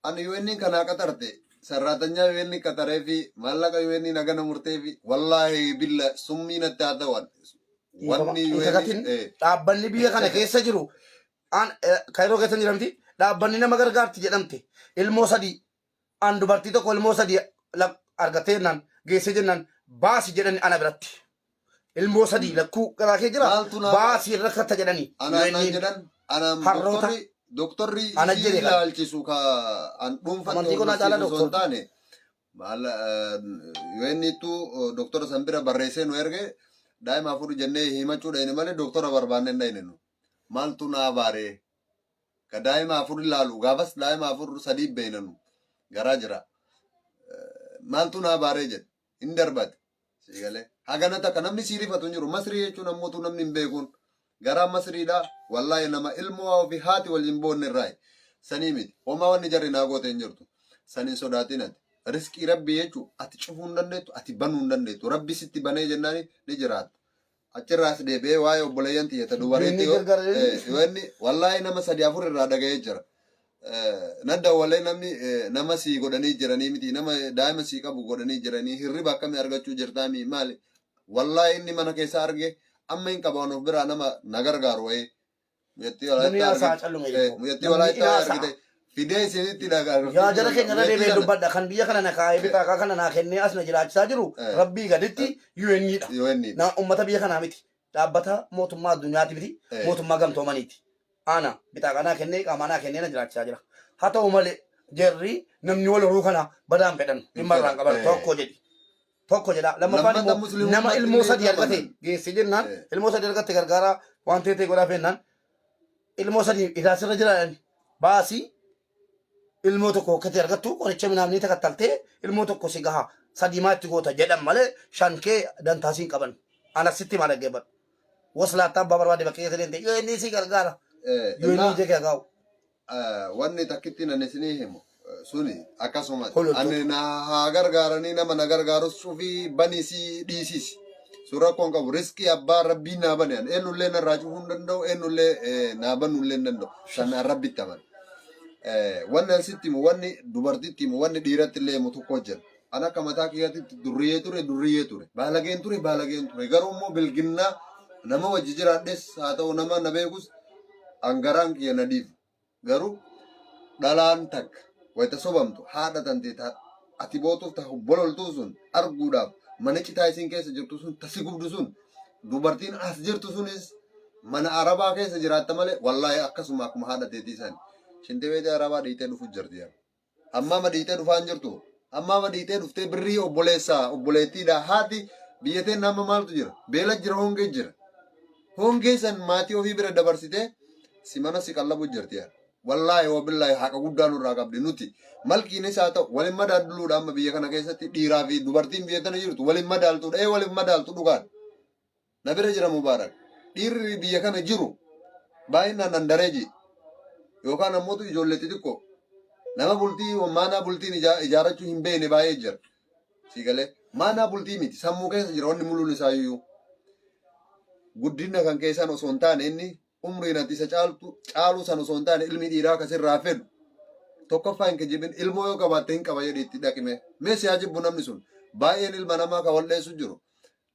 Ani UN kanaa qaxarte sarraatanyaa UN qaxaree fi maallaqa UN nagana murtee fi wallaahi billa summii natti haa ta'u. Wanni Hin UN kakatin dhaabbanni biyya kana keessa jiru an kairoo keessa hin jiramti dhaabbanni nama gargaarti jedhamte ilmoo sadii an dubartii tokko ilmoo sadii argattee jennaan geessee jennaan baasi jedhani ana biratti ilmoo sadii lakkuu garaa kee jira Maaltu naa baasi rakkatta jedhani anaan naan UN'n jedhan anaan harroota doktorri doktorri ana isii jedhe kan ilaalchisu ka an dhuunfatti amantii konaa caalaa hordofsiisu osoo hin doktorri taane maal UN'tu doktora san bira barreessee nu erge daa'ima afur jennee himachuu dhayne malee doktora barbaanne hin dhayne nu maaltu naa baaree ka daa'ima afur ilaalu gaafas daa'ima afur sadii beeyna nu garaa jira maaltu naa baaree jedhe hin darbate sii galee hagana takka namni sii rifatu hin jiru masrii jechuun ammootu namni hin beekuun garaa masriidha wallaahi nama ilmoo ofii haati waliin boonne irraayi sanii miti homaa wanni jarri naa goote hin jirtu san hin sodaatin ati riskii rabbii jechuu ati cufuu hin dandeettu ati banuu hin dandeettu rabbi sitti banee jennaani ni jiraatta achirraas deebi'ee waa'ee obboleeyyan tiyya ta dubareetti Inni gargaara yoo inni wallaahi nama sadi afur irraa dhaga'ee jira. Na dawwalee namni nama sii godhanii jiranii miti nama daa'ima sii qabu godhanii jiranii hirriba akkamii argachuu jirtaami maali wallaahi inni mana keessa arge amma hin qaban of biraa nama na gargaaru wayii mucattii Namni walaayittaa haasa'a argite callume jechuudha. mucattii Namni walaayittaa haasa'a. argite fidee isinitti dhagaa Yaa jara keenya irra mucattii deebi'ee sana dubbadha. Kan biyya kana na kaa'ee bitaakaa kana naa kennee as na jiraachisaa jiru rabbii gaditti UN dha. yoo inni Na uummata biyya kanaa miti. Dhaabbata mootummaa addunyaati miti. Mootummaa gamtoomaniiti. Ana bitaakaa naa kennee qaamaa naa kennee na jiraachisaa jira. Haa ta'u malee jarri namni wal horuu kana badaan fedhan hin dhimma irraan fedhan qaban tokko jedhi. Tokko jedha. Lammaffaan lammata immoo nama muslimummaatti ilmoo illee sadii hin argate amanan geesse jennaan ilmoo sadii argatte gargaaraa waan ta'e ta'e godhaa fennaan ilmoo sadii isaa sirra jira baasii ilmoo tokko hokkatee argattu qoricha minaamnii takattaltee ilmoo tokko si gaha sadii maa itti goota jedhan malee shan kee dantaa siin qaban. Ana sitti maa dhaggeeffadhu. Waslaattaa abbaa barbaade bakka keessa deemte yoo inni si gargaara yoo inni Innaa ija kee gaa'u. Wanni takkitti ani isinii himu suni akkasumatti Hololtoota. ani na haa gargaaranii nama na gargaarus cufii banisii dhiisisi sun rakkoon qabu riskii abbaa rabbiin naa bane ani eenyullee narraa cufuu hin danda'u eenyullee naa banullee hin danda'u san an rabbitti amana. Wanni an sitti himu wanni dubartitti himu wanni dhiiratti illee himu tokko jira. An akka mataa kiyyaatti durriyyee ture durriyyee ture baalageen ture baalageen ture garuu immoo bilginnaa nama wajji jiraadhes haa ta'u nama na beekus an garaan kiyya na dhiibu garuu dhalaan takka wayita sobamtu haadha tantee ta ati bootuuf ta bololtuu sun arguudhaaf mana citaa isiin keessa jirtu sun ta si gubdu sun dubartiin as jirtu sunis mana arabaa keessa jiraatta malee wallaahi akkasuma akkuma haadha teetii sani shintibeetii arabaa dhiitee dhufu jirti yaa. Ammaama dhiitee dhufaa hin jirtu. Ammaama dhiitee dhuftee birrii obboleessaa obboleettiidha haati biyya teenna amma maaltu jira? Beela jira hongee jira. Hongee san maatii ofii bira dabarsitee si mana si qallabu jirti yaa. Wallaahi wabillaahi haqa guddaa nurraa qabdi nuti. Malkiinis haa ta'u walin madaalluudha amma biyya kana keessatti dhiiraa fi dubartiin biyya tana jirtu walin madaaltuudha. Ee walin madaaltu dhugaadha. Na bira jira Mubaarak. Dhiirri biyya kana jiru baay'inaan andareeji yookaan ammoo ijoollee xixiqqoo nama bultii maanaa bultiin ijaarachuu hin beekne baay'ee jira. Sii galee maanaa bultii miti sammuu keessa jira wanni muluun isaa iyyuu. Guddina kan keessan osoo hin taane inni umriin ati isa caaltu caaluu san osoo hin taane ilmi dhiiraa kasirraa fedhu tokkoffaa hin kijibin ilmoo yoo qabaatte hin qaba jedhi itti dhaqime mee si haa jibbu namni sun baay'een ilma namaa ka walleessu jiru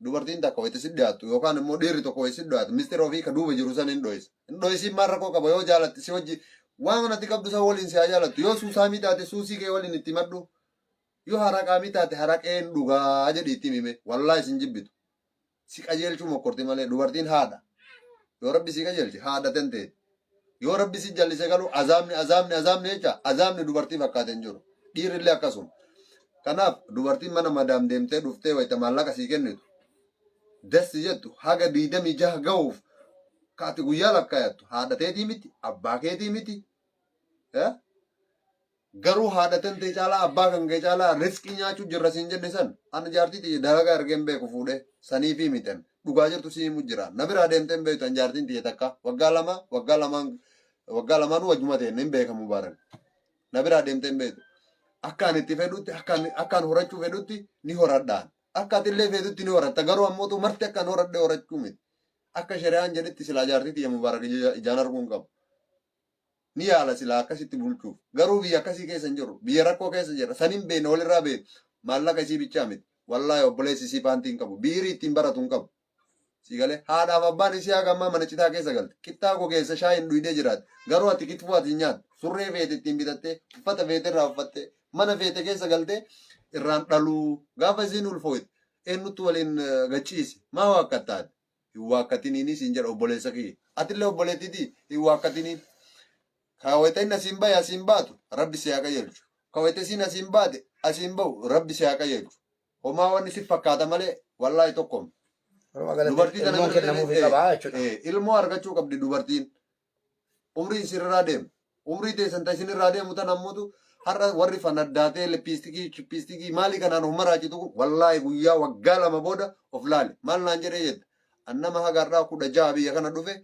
dubartiin takka wayita si dhiyaattu yookaan immoo dhiirri tokko wayita si dhiyaatu mistira ofii ka duuba jiru san hin dhoyisa hin dhoyisiin maal rakkoo qaba yoo jaalatte si wajji waan ati qabdu san waliin si haa jaalattu yoo suusaamii taate suusii kee waliin itti himadhu yoo haraqaamii taate haraqeen dhugaa jedhi itti himime wallaahi sin jibbitu si qajeelchuu mokkorti malee dubartiin haadha yoo rabbi si qajeelche haadha tanteeti yoo rabbi si jallise garuu azaabni azaabni azaabni jecha azaabni dubartii fakkaate hin jiru dhiirri illee akkasuma. Kanaaf dubartiin mana madaam deemtee dhuftee wayita maallaqa sii kennitu dassi jettu haga 26 gahuuf ka ati guyyaa lakkaayattu haadha teetii miti, abbaa keetii miti. Eh? Garuu haadha tantee caalaa, abbaa kan kee caalaa riskii nyaachuu jirra siin jenne san. Ana jaartii tiyya dalagaa ergee hin beeku fuudhee saniifii miti an dhugaa jirtu sii himu jira. Na biraa deemtee hin beektu an jaartiin tiyya takka waggaa 2, waggaa lamaan, waggaa lamaanuu wajjuma teenne hin beeka Mubaarak. Na biraa deemtee hin beektu. Akka ani itti fedhutti, akka an horachuu fedhutti ni horadhaan. Akka atillee feetutti ni horatta, garuu ammootu marti akka an horadhe horachuu miti. Akka shari'aan jedhetti silaa jaartii tiyya Mubaarak ijaan arguu hin qabu. Ni yaala silaa akkasitti bulchuuf. Garuu biyya akkasii keessa hin jirru. Biyya rakkoo keessa jirra. San hin beekne, walirraa beekne. Maallaqa isii bichaa miti. Wallaahi obboleessi isii paantii hin qabu. Biirii ittiin baratu hin qabu. Si galee haadhaaf abbaan isii haga ammaa mana citaa keessa galte. Qixxaa gogeessa shaayiin dhuydee jiraatti. Garuu ati kitfuu ati hin nyaattu. Surree feete ittiin bitattee, uffata feete irraa uffattee, mana feete keessa galtee irraan dhaluu. Gaafa isiin ulfooyte eenyutti waliin gachiise? Maa waakkattaati? Hin waakkatiniini siin jedha obboleessa kiyya. Atillee obboleettiitii hin waakkatiniin. Ka wayita inni asiin bahe asiin baatu rabbi si haa qajeelchu. Ka wayita isiin asiin baate asiin bahu rabbi si haa qajeelchu. Homaa wanni si fakkaata malee wallaahi tokkoma. Walumaa galatti Dubartii tana ilmoon bira kennamuufii qabaa jechuudha. Ilmoo argachuu qabdi dubartiin. Umriin isinirraa deema. Umrii teessan ta isinirraa deemu tan ammotu har'a warri fanaddaatee lippiistikii chippiistikii maalii kanaan of maraachitu kun wallaahi guyyaa waggaa 2 booda of laali. Maal naan jedhee jetta. An nama haga har'aa 16 biyya kana dhufe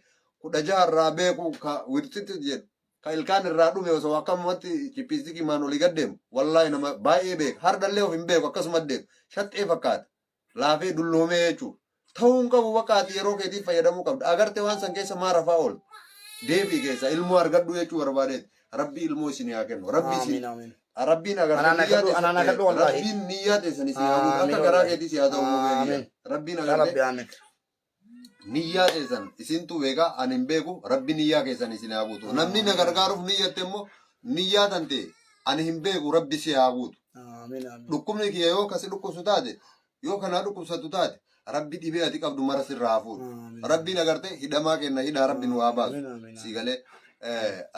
16 irraa beeku ka wirxitti jedhu ka ilkaan irraa dhume osoo akkamumatti chippiistikii maan olii gad deemu wallaahi nama baay'ee beeka. Hardhallee of hin beeku, akkasuma deemu. Shaxxee fakkaata. Laafee dulloomee jechuudha. Ta'uu hin qabu, bakka ati yeroo keetiif fayyadamuu qabda. Agarte waan san keessa maa rafaa oolta? Deebi'i keessaa ilmoo argadhu jechuu barbaadeeti. Rabbi ilmoo isin haa kennu. Rabbi isin Amiin amiin. Rabbiin agarte Anaan niyyaa akadhu teessan anaan akadhu wallaahi. Rabbiin niyyaa teessan isin haa guutu. Amiin Akka garaa wallaahi. keetii si haa ta'u mubee kiyya. Amiin. Rabbiin Yaa agarte Rabbi amiin. niyyaa teessan isintu beeka, ani hin beeku. Rabbi niyyaa keessan isin haa guutu. Namni na gargaaruuf niyyatte immoo niyyaa tante ani hin beeku, Rabbi si haa guutu. Amiin amiin. Dhukkubni kiyya yoo kasi dhukkubsu taate, yoo kanaa dhukkubsatu taate, Rabbi dhibee ati qabdu mara sirraa haa fuudhu. Amiin. Rabbiin agartee hidhamaa kenna hidhaa Rabbi nu haa baasu. Amiin amiin. Si galee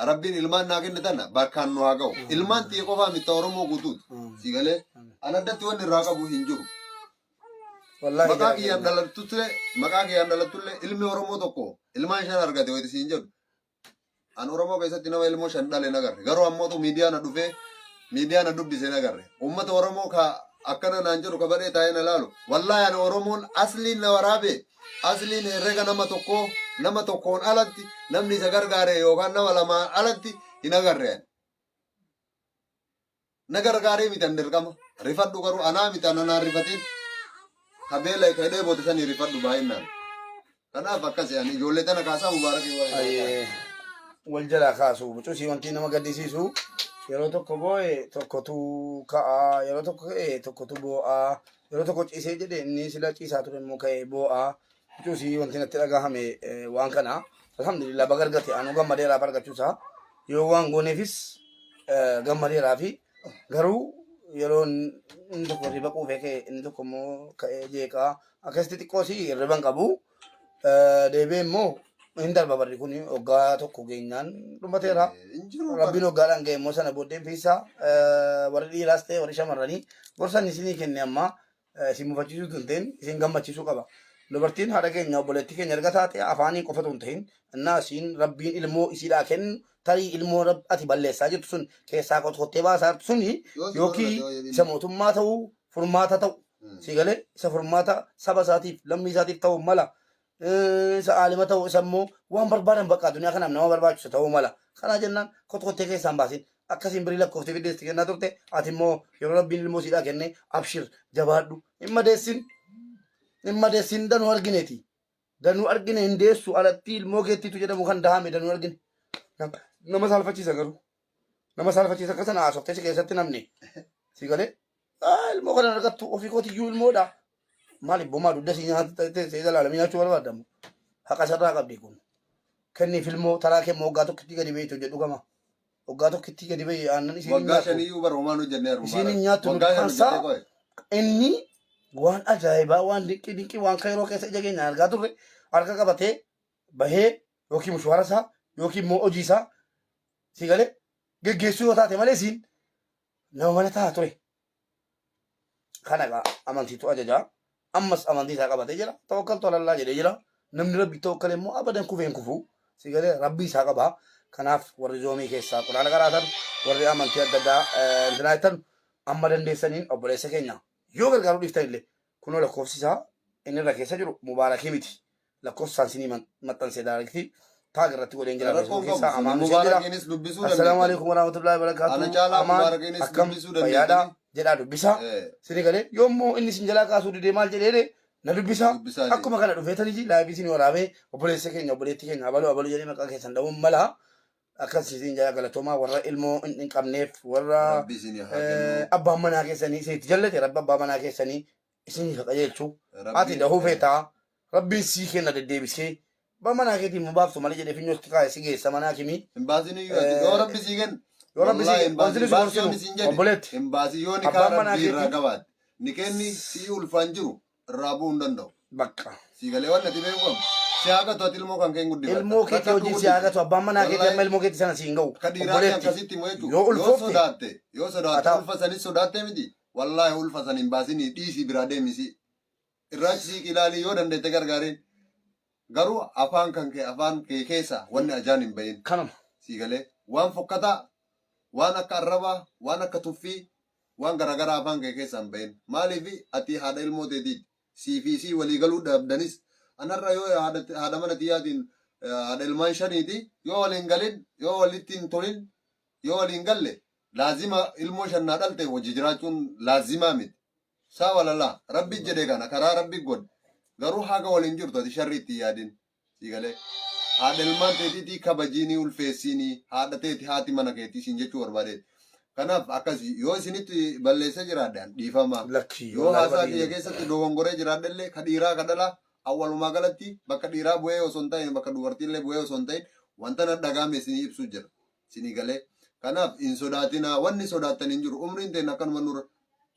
Rabbiin ilmaan naa kenne tana bakkaan nu haa ga'u. Ilmaan tiyya qofaa miti, Oromoo guutuuti. Si galee an addatti wanni irraa qabu hin jiru. Wallaahi Maqaa jara kiyyaan keenya. dhalattullee, maqaa kiyyaan dhalattullee, ilmi Oromoo tokko ilmaan shan argate wayita siin jedhu. An Oromoo keessatti nama ilmoo shan dhale hin agarre. Garuu ammootu miidiyaa na dhufee miidiyaa na dubbise hin agarre. Uummata Oromoo ka akkana naan jedhu ka badhee taa'ee na laalu. Wallaahi ani Oromoon asliin na waraabe, asliin herrega nama tokkoo, nama tokkoon alatti namni isa gargaare yookaan nama lamaan alatti hin agarre ani. Na gargaaree miti an dirqama. Rifadhu garuu anaa miti, ana naan rifatiin. Ka beela ka hidhee boote sanii rifadhu baay'inaan. Kanaaf akkasi ani ijoollee tana kaasaa mubaarakii waa'ee. Ayyee. Wal jalaa kaasu bucusii wanti nama gaddisiisu yeroo tokko boo'e tokkotu ka'a, yeroo tokko ka'e tokkotu boo'a, yeroo tokko ciisee jedhe inni sila ciisaa ture immoo ka'e boo'a. Bucusii wanti natti dhagahame waan kana. Alhamdulillah, baga argate, anuu gammadeeraaf argachuusaa yoo waan gooneefis gammadeeraa fi garuu yeroo inni tokko hirriba quufee ka'e inni tokko immoo ka'ee jeeqaa akkasitti xiqqoo si hirriba hin qabu. Deebi'ee immoo hin darba, barri kun waggaa tokko geenyaan dhumateera. Hin jiru. Rabbiin waggaadhaan ga'e immoo sana booddee fiisaa warri dhiiraas ta'e warri shamarranii gorsa inni isinii kenne amma isin mufachiisuu hin ta'in isin gammachiisuu qaba. Dubartiin haadha keenya, obboleettii keenya erga taate afaaniin qofatu hin ta'in innaa isiin Rabbiin ilmoo isiidhaa kennu tarii ilmoo ati balleessaa jirtu sun keessaa qotkottee baasaa jirtu suni Yoo si yookiin barbaade yoo jedhin. isa mootummaa ta'uu furmaata ta'u si galee isa furmaata saba isaatiif lammii isaatiif ta'uu mala, isa aalima ta'uu, isa immoo waan barbaadan bakka addunyaa kanaaf nama barbaachisu ta'uu mala. Kanaa jennaan kotkottee keessaan baasin akkasiin birii lakkooftee fiddeesti kennaa turte, ati immoo yeroo Rabbiin ilmoo siidhaa kenne abshir jabaadhu, hin madeessin, hin madeessin. Danuu argineeti, danuu argine, hin deessu alatti ilmoo keettiitu jedhamu kan dahame danuu argine. Nama saalfachiisa, garuu nama saalfachiisa akka sana haasoftee si keessatti namni si galee ilmoo kana argattu ofii kootiyyuu ilmoodha. Maaliif bomaa dugda si nyaata ta'e zalaalamii nyaachuu barbaadamu? Haqa sarraa qabdi kun. Kenniif ilmoo taraa kee waggaa tokkitti gadi beeytu jedhu gama. Waggaa tokkitti gadi beeyi aannan isiin hin Waggaa nyaattu. shaniyyuu bara homaan hojjennee Isiin hin nyaattu. Waggaa 5 Hansaa hojjettee qoye. Inni waan ajaa'ibaa, waan dinqii dinqii, waan kan yeroo keessa ija keenya argaa turre harka qabatee bahee yookiin mushwaara isaa yookiin immoo hojii isaa si galee geggeessuu yoo taate malee isiin nama mana taa'aa ture. Kana egaa amantiitu ajaja. Ammas amantii isaa qabatee jira. Tawakkaltu alallaa jedhee jira. Namni rabbi tawakkale immoo abadan kufee hin kufu. Si galee rabbii isaa qaba. Kanaaf warri zoomii keessaa quraana qaraatan warri amantii adda addaa intinaa jettan amma dandeessaniin obboleessa keenya yoo gargaaruu dhiiftan illee kunoo lakkoofsi isaa inni irra keessa jiru mubaarakii miti. Lakkoofsa isaan sinii maxxansee daarektii taag irratti godheen jira. Rakkoon Facebook keessaa qabu. Amaan Hussein jedha. Mubaarakiinis dubbisuu Assalaamu dandeettani. alaikum warahmatullahi wabarakatuh. Ana caalaa Amaan Mubaarakiinis akkam dubbisuu fayyaadha dandeettani. jedhaa dubbisaa. Sini galee yoommoo inni isin jalaa kaasuu didee maal jedhee na dubbisaa. Dubbisaa jedhe. Akkuma kana dhufee taniiti laayivii isin waraabee obboleessa keenya obboleettii keenya abaluu abaluu jedhee maqaa keessan dha'uun mala. Akkas isin jala galatoomaa warra ilmoo hin qabneef warra Rabbi isin haa kennu. Abbaan manaa keessanii isinitti jallate rabbi abbaa manaa keessanii isin haa qajeelchu. Ati Rabbiin dahuu feetaa rabbiin sii kenna deddeebisee abbaa manaa keetiin hin baaftu malee jedhee finyootti kaa'e si geessa manaa kimii. Hin baasin iyyuu ati yoo rabbi sii kennu. Yoo rabbi sii Wallaahi hin wanti baasin. nuti Baasi yoon gorsinu isin jedhe. obboleetti Hin baasin yoo nikaa abbaan manaa rabbii irraa keetii qabaatte. Nikeenni sii ulfaan jiru irraa bu'uu hin danda'u. Bakka. Sii galee waan ati beeku qabu. Si haqatu ati ilmoo kan kee hin guddifatta. Ilmoo keetii Rakkadhu wajjin si guddisi. haqatu abbaan manaa keetii amma Wallaahi ilmoo keetii sana si hin ga'u. akka dhiiraatti Obboleetti akkasitti himu jechuudha. yoo Yoo ulfoofte sodaatte yoo haa sodaatte ta'u. ulfa sanis sodaatte miti. Wallaahi ulfa san hin baasinii dhiisii biraa deemisi. Irraa achi siiqi ilaalii yoo dandeette gargaariin. Garuu afaan kan kee afaan kee keessa wanni ajaan hin bahin. Kanuma. Sii galee waan fokkataa waan akka arrabaa waan akka tuffii waan garaagaraa afaan kee keessa hin bahin. Maaliif ati haadha ilmoo teetiiti. Sii fi isii walii galuu dhabdanis anarra yoo haadha haadha mana tiyyaatiin haadha ilmaan shaniiti yoo waliin galin yoo walitti hin tolin yoo waliin galle laazima ilmoo shannaa dhalte wajji jiraachuun laazimaa miti. Saa walalaa rabbi jedhe kana karaa rabbi godhe garuu haga waliin jirtu ati sharri itti yaadin sii galee haadha ilmaan teetiitii kabajiinii ulfeessiinii haadha teeti haati mana keetii siin jechuu barbaadeeti. Kanaaf akkasi yoo isinitti balleessee jiraadhe an dhiifama. Lakkii Yoo wallaahi haasaa badii kiyya keessatti dogongoree jiraadhe illee ka dhiiraa ka dhalaa awwalumaa galatti bakka dhiiraa bu'ee osoo hin ta'in bakka dubartii illee bu'ee osoo hin ta'in wanta na dhagaame isinii ibsuu jira. Isinii galee. Kanaaf hin sodaatinaa wanni sodaattan hin jiru umriin teenya akkanuma nurra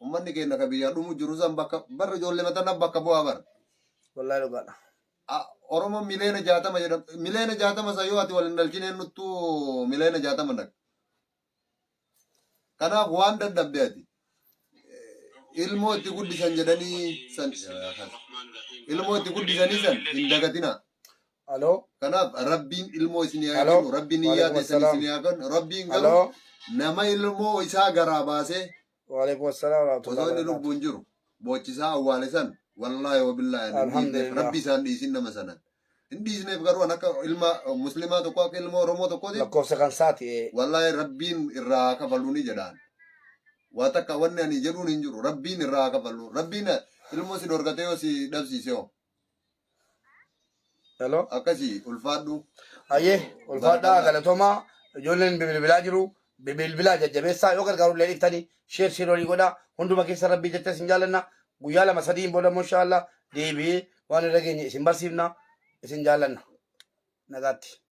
ummanni keenya ka biyyaa dhumu jiru san bakka barra ijoollee mataa bakka bu'aa bara. Wallaahi dhugaadha. Oromoon miliyoona 60 jedham miliyoona 60 san yoo ati wal hin dhalchineen nuttuu miliyoona 60 dhaqa. Kanaaf waan dadhabde ati ilmoo itti guddisan jedhanii san ilmoo itti guddisanii san hin dagatinaa. Aloo. Kanaaf rabbiin ilmoo isinii haa Aloo. kennu rabbiin niyyaa Waalaikum teessan assalaam. isinii haa kennu rabbiin garuu Aloo. nama ilmoo isaa garaa baasee Waalaikum assalaam warahmatullahi osoo inni wabarakatuh. lubbuun jiru boochisaa awwaale san wallaahi wabillaahi ani hin dhiisneef Alhamdulillah. rabbi isaan dhiisin nama sanan hin dhiisneef garuu an akka ilma muslimaa tokko akka ilma oromoo tokkooti Lakkoofsa kan saati. Wallaahi rabbiin irraa haa kafaluu ni jedhaan waa takka wanni ani jedhuun hin jiru rabbiin irraa haa kafaluu rabbiin ilmoo si dhorkatee yoo si dhabsiise hoo Hello. Akkasii ulfaadhu. Hayyee ulfaadhaa Barakallaa. galatoomaa ijoolleen bilbilaa jiru bilbilaa jajjabeessaa yoo gargaaru illee dhiiftanii sheer sheer walii godhaa hunduma keessa rabbii jecha isin jaallanna guyyaa lama sadiin booda immoo inshaallah deebi'ee waan irra geenye isin barsiifna isin jaallanna nagaatti.